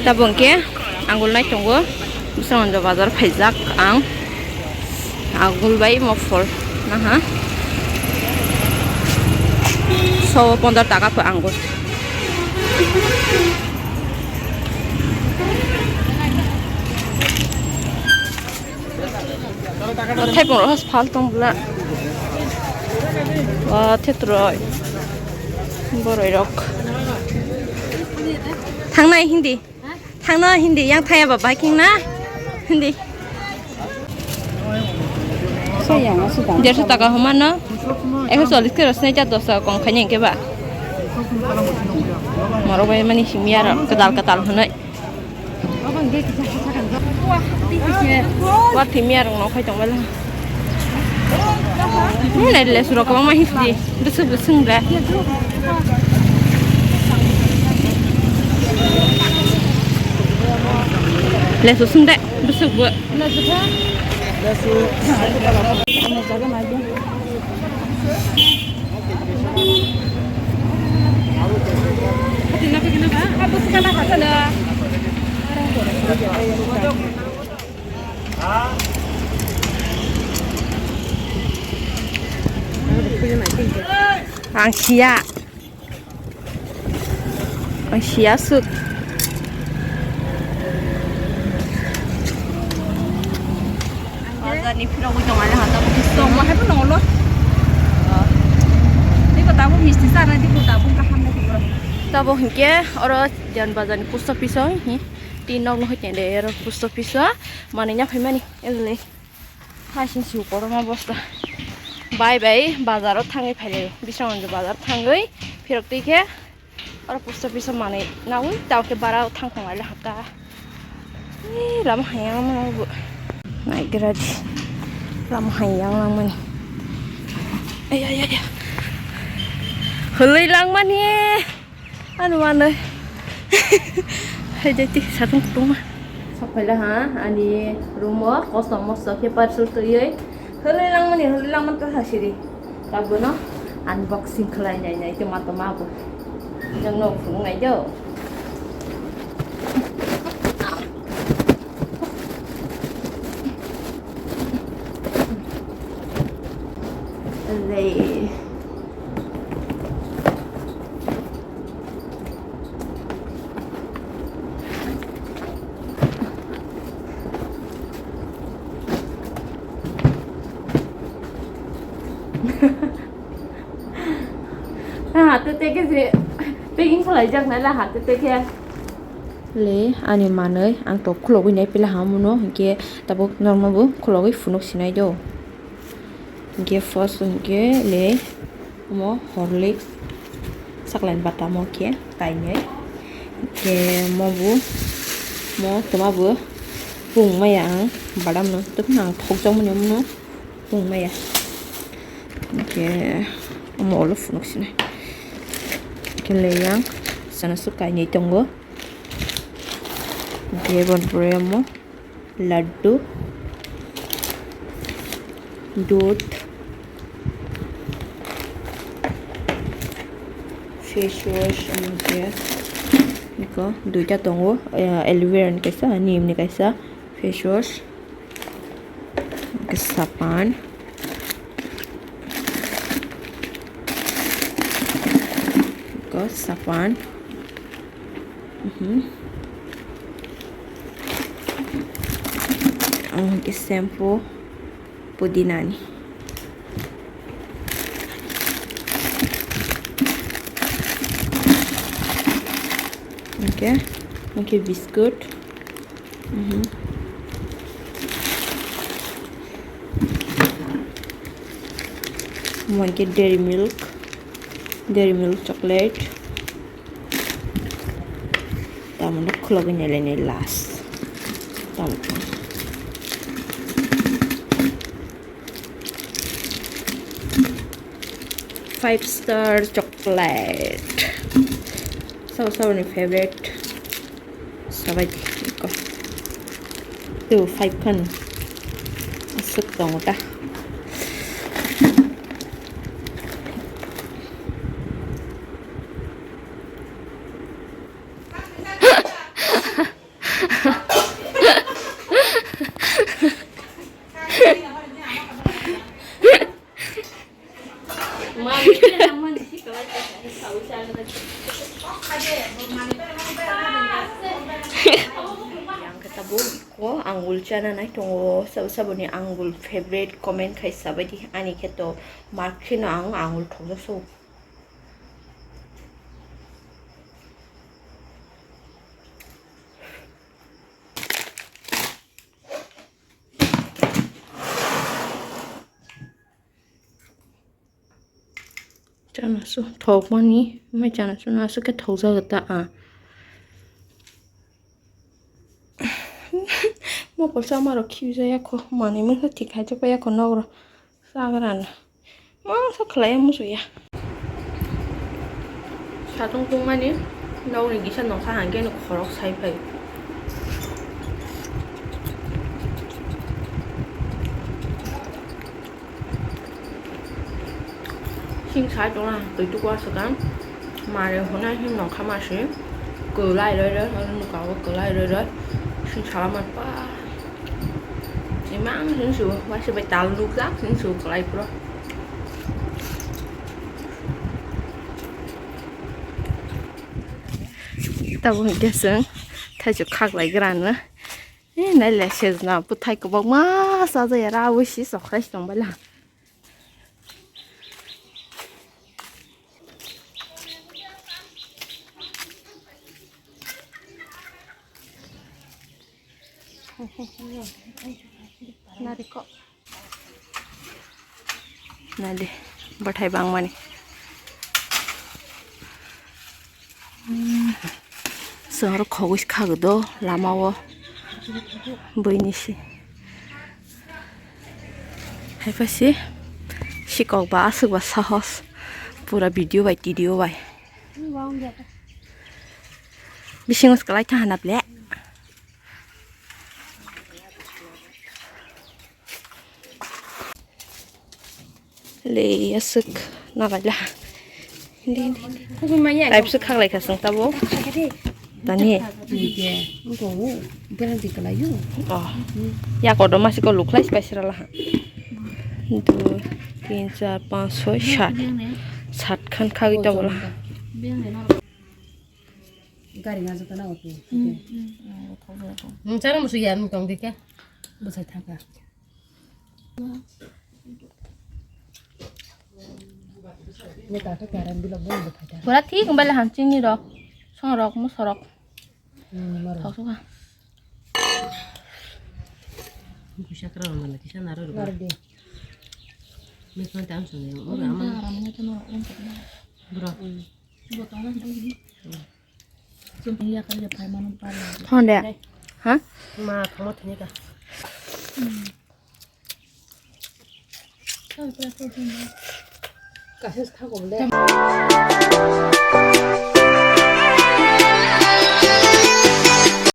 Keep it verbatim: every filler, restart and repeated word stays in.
Tabuk hwnkhe angul nai tongo, Biswanath bazar phaijak ang. Angul bai mofol naha so pondro taka pho angul. Thaipung rok phal tong bwla. Wa thetroi. Boroi rok. Thangnai hindi. Thangna hindi, yang thaya ba biking na. Hindi. Derso taka homa no. Ekso chollis khe rosne cha dos taka kom khaini hwnkhe ba. Morok bai mani simi aro kedal kedal hwnwi. Wa thimi aro no khai tong bala. Hmm, nai le suro kwbangma history. Bwswk bwswk da. Lesu swng de, bwswk bo. Ang siya. Ang siya suk. Bazar ni phirogwi tong ani hata bo song ma haibo nonglo. Tei ko tabuk misti sa na di ko tabuk kaham na di ko. Tabuk hinkhe oro Jan Bazar ni post office o hi. Tin nok no hoite de ero post office o manui nya phaimani elni. Hai sing su koroma bosta. Bai bai bazar o thangwi phailai. Biswanath bazar thangwi phirok twi khe oro post office o manui nawi tao khe bara o thang thang lai hakka. Ih, lama hayang lama bo. Nai gra di. Lama hayang lama ni. Ay ay ay. Hulwi langmani. Ano manwi. Hai jati satung kutung ma. Sokphaila ha ani room o kosom mosto khe parcel twiwi. Hulwi langmani, hulwi langmani ta sasiri. Tabukno unboxing khlai nai nai tongma tongma bo. Jang no phunuk nai do. Alai. Hati teke je packing khlai jak nai la hati teke. Le ani manwi ang tok khulogwi nai pila hamono hinkhe tabuk norma bo khulogwi phunuk sinai do. Hinkhe first hinkhe le omo Horlicks saklai batamo khe kainwi. Hinkhe mo bo mo toma bo pung maya ang badamno tokno ang thokjakmani omono pung maya. Hinkhe omo ulo phunuk sinai. Hinkhe le yang sana su kainwi tongo. Hinkhe bon pore omo. Laddu, dudh, face wash, omo khe iko duita tongo, eh, aloe vera ni kaisa, neem ni kaisa face wash, iko sapan, iko sapan. Mhm. Ang ke shampoo pudina ni. Okay, okay, biscuit. Mhm. Mui ke Dairy Milk, Dairy Milk chocolate. Tamoni khulogwi nailai nai last. Tamoni. Five star chocolate. Sabo saboni favorite. Sabai iko. Tu five khan. Aswk tongo ta. Yang khe tabuk ko angul chana nai tongo, sabo saboni angul favorite comment khai sabaidi, ani khe to mark kheno ang angul thokjak so. Chanasu thokmani, mai chanasu nasu khe thokjagwi ta a. Mokol chamarok khibijaya kho, manwi mungsa thik khai chukpaiya kho nokro chagrana. Masa khlaiya musuya. Satung tungmani nokni gisa nokha hangkhe no khorok sai phai. Sing sai tongna twi tukwa swkang. Mare hwnai hin nokha masi kwlai roi roi, oro nuka o kwlai roi roi. Sing sala man pa. Imang sing su, waisa bai tal nukjak sing su kwlai phuru. Tabuk hwnkhe chwng thaichuk khaklai grano. Eh, naile sejna bwthai kwbangma chajaya, rawi si chokrai si tongbaila. Narikok. Naidi, bwthai bangmani. Chwng oro khogwi khago do lama o buini si. Haiphasi sikok ba aswk ba sahos pura video bai tidio bai. Bisingo swkalai tha hana ble. Le aswk nalaila. Hindi, hindi, hindi. Taipswk khaklai kha chwng tabuk. Tani. Oh. Ya kodo masi ko lukhlai spai sira laha. Dui, tin, char, panch, soi, sat. Sat khan khagwi tabuk laha. Gari ngajakna auto. Nung chana musu ya nung tong dikhe. Bwsai thaka. Pura thik wngbai le ham chini rok, song rok, moso rok. Thok suka. Kuisa kra wngmani kisa naro rok. Naro di. Mikon tam sung ni. Ora ama. Bro. Honde. Ha? Ma thangma thangika. Kaisa thago le.